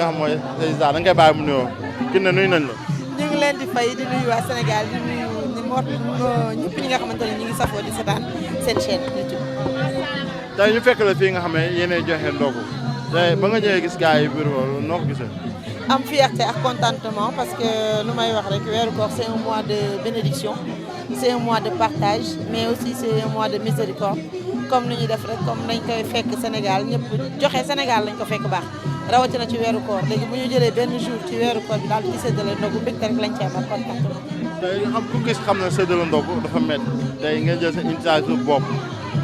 nga xam mooy Seyza da nga koy bàyyi mu nuyoo Kiné nuyu nañ la. ñu ngi leen di fay di nuyu waa Sénégal di nuyu ñëpp ñi nga xamante ne ñu ngi safoo di seetaan seen chaîne YouTube. tey ñu fekk la fii nga xam ne yéenay joxe ndogu tey ba nga ñëwee gis gars yi biir loolu noo ko gisee. am fierté ak contentement parce que lu may wax rek weeru koor c'est un mois de bénédiction c'est un mois de partage mais aussi c'est un mois de miséricorde comme ni ñuy def rek comme nañ koy fekk Sénégal ñëpp joxe Sénégal lañ ko fekk baax rawatina ci weeru koor léegi bu ñu jëlee benn jour ci weeru koor bi daal di séddale ndogu mbégte rek lañ ci am ak contentement. tey xam ku gis xam ne séddale ndogu dafa métti tey ngeen jël seen initiative bopp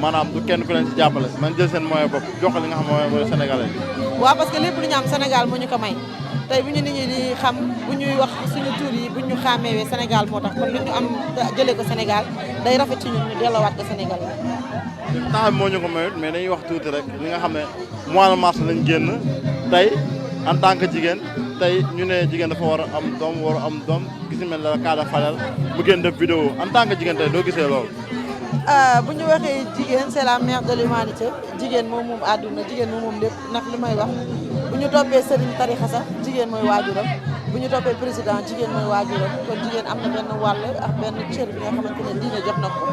maanaam du kenn ku leen ci jàppale man jël seen moyen bopp jox li nga xam mooy sénégalais. waaw parce que lépp lu ñu am Sénégal moo ñu ko may. tey bu ñu nit ñi di xam bu ñuy wax suñu tur yi bu ñu xàmmeewee Sénégal moo tax kon lu ñu am jëlee ko Sénégal day rafet ci ñun ñu delloowaat ko Sénégal. temps bi moo ñu ko mayut mais dañuy wax tuuti rek li nga xam ne mois de mars lañ génn tey en tant que jigéen tey ñu ne jigéen dafa war a am doom war a am doom gis mel la cas de Fadel mu génn def vidéo en tant que jigéen tey doo gisee loolu. bu ñu waxee jigéen c'est la mère de l'humanité jigéen moom moom àdduna jigéen moom moom lépp ndax li may wax. bu ñu toppee sëriñ tarixa sax jigéen mooy waajuram bu ñu toppee président jigéen mooy waajuram kon jigéen am na benn wàll ak benn cër bi nga xamante ne diine jox na ko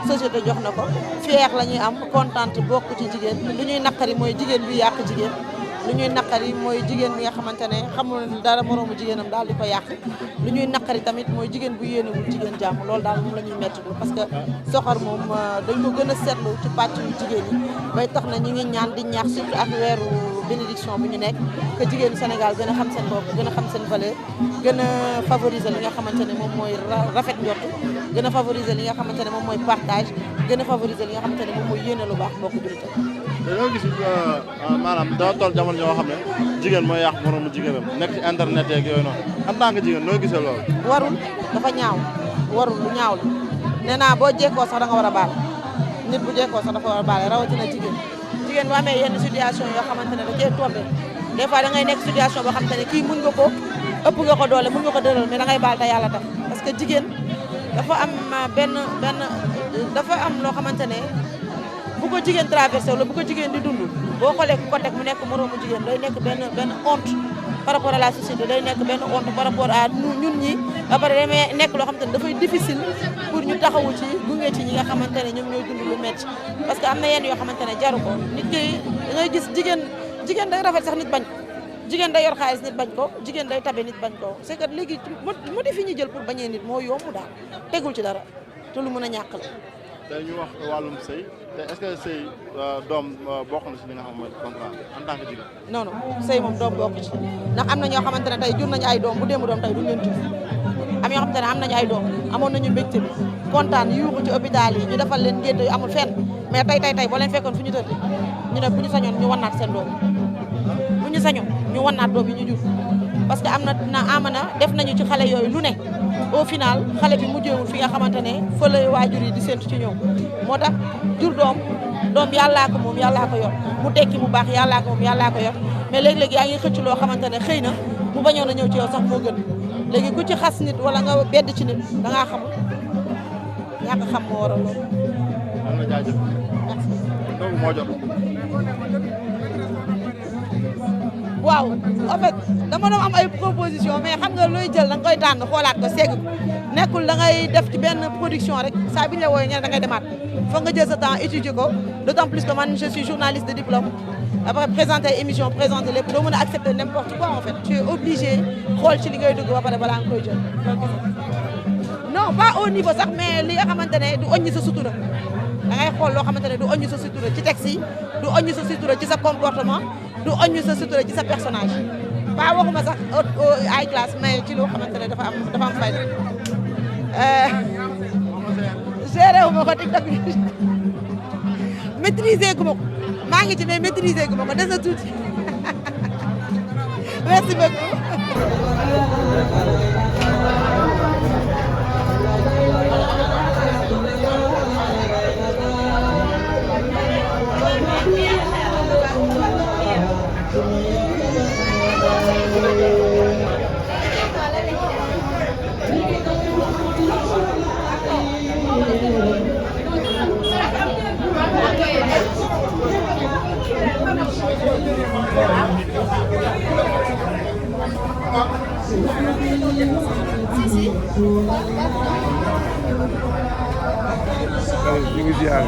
société jox na ko fier la ñuy am contente bokk ci jigéen lu ñuy naqari mooy jigéen bi yàq jigéen lu ñuy naqari mooy jigéen bi nga xamante ne xamul dara moroomu jigéenam daal di ko yàq lu ñuy naqari tamit mooy jigéen bu yéenewul jigéen jàmm loolu daal moom la ñuy metti parce que soxor moom dañ ko gën a seetlu ci pàcc yu jigéen yi bay tax na ñu ngi ñaan di ñaax surtout ak weeru bénédiction bu ñu nekk que jigéenu Sénégal gën a xam seen bopp gën a xam seen valeur gën a favoriser li nga xamante ne moom mooy rafet njort gën a favoriser li nga xamante ne moom mooy partage gën a favoriser li nga xamante ne moom mooy yéene lu baax mbokk jullit dañoo gis maanaam dama toll jamono ñoo xam ne jigéen mooy yàq moroomu jigéenam nekk ci internet yeeg yooyu noonu en tant que jigéen noo gisee loolu. warul dafa ñaaw warul lu ñaaw la nee naa boo jekkoo sax da nga war a baal nit bu jekkoo sax dafa war a baal rawatina jigéen bu amee yenn situation yoo xamante ne da cee tombé des fois da ngay nekk situation boo xamante ne kii mun nga ko ëpp nga ko doole mun nga ko dëral mais da ngay baal te yàlla tax parce que jigéen dafa am dafa am loo xamante ne bu ko jigéen traversé wala bu ko jigéen di dund boo xoolee ku ko teg mu nekk moroomu jigéen day nekk benn honte par rapport à la société day nekk benn honte par rapport à ñun ñi ba pare damay nekk loo xamante ne dafay difficile pour ñu taxawu ci gunge ci ñi nga xamante ne ñoom ñooy dund lu metti parce que am na yenn yoo xamante ne jaru ko nit ki da ngay gis jigéen day rafet sax nit bañ ko jigéen day yor xaalis nit bañ ko jigéen day tabe nit bañ ko c'est que léegi motif yi ñu jël pour bañee nit moo yomb daal tegul ci dara te lu mën a ñàkk la. tey ñu wax wàllum sëy te est-ce que sëy doom bokk na si li nga xam mooy contrat en tant que jigéen. non non sëy moom doom bokk ci ndax am na ñoo xamante ne tey jur nañu ay doom bu démb doom tey duñ leen jur am yoo xamante ne am nañu ay doom amoon nañu mbégte bi kontaan yuuxu ci hôpital yi ñu defal leen ngénte yu amul fenn mais tey boo leen fekkoon fu ñu tëdd ñu ne bu ñu sañoon ñu wannaat seen doom bu ñu sañoon ñu wannaat doom yi ñu jur parce que amana def nañu ci xale yooyu lu ne au final xale bi mujjeewul fi nga xamante ne fa la waajur yi di séntu ci ñoom moo tax jur doom yàllaa ko moom yàllaa ko yor mu tekki mu baax yàllaa ko moom yàllaa ko yor mais léeg-léeg yaa ngi xëcc loo xamante ne xëy na bu bañoon a ñëw ci yow sax moo gën léegi ku ci xas nit wala nga bedd ci nit da ngaa xamul ñàkk xam moo waral loolu. am na jaajëf. merci. donc moo jot. waaw en fait dama doon am ay proposition mais xam nga looy jël da nga koy tànn xoolaat ko segg nekkul da ngay def ci benn production rek saa bi ñu la wooyee ñeneen da ngay demaat foog nga jël sa temps étudier ko d'autant plus que man je suis journaliste de diplôme après présenter émission présenter lépp doo mën a accepter n'importe quoi en fait tu es obligé xool ci li ngay dugg ba pare balaa nga koy jël non pas au niveau sax mais li nga xamante ne du oññi sa sutura da ngay xool loo xamante ne du oññi sa sutura ci texte yi du oññi sa sutura ci sa comportement du oññu sa sutura ci sa personnage pas waxuma sax high class mais ci loo xamante ne dafa am fayda géré wu ma ko TikTok bi maîtriser gu ma ko maa ngi ci mais maîtriser gu ma ko des na tuuti merci beaucoup. ñu ngi ziar.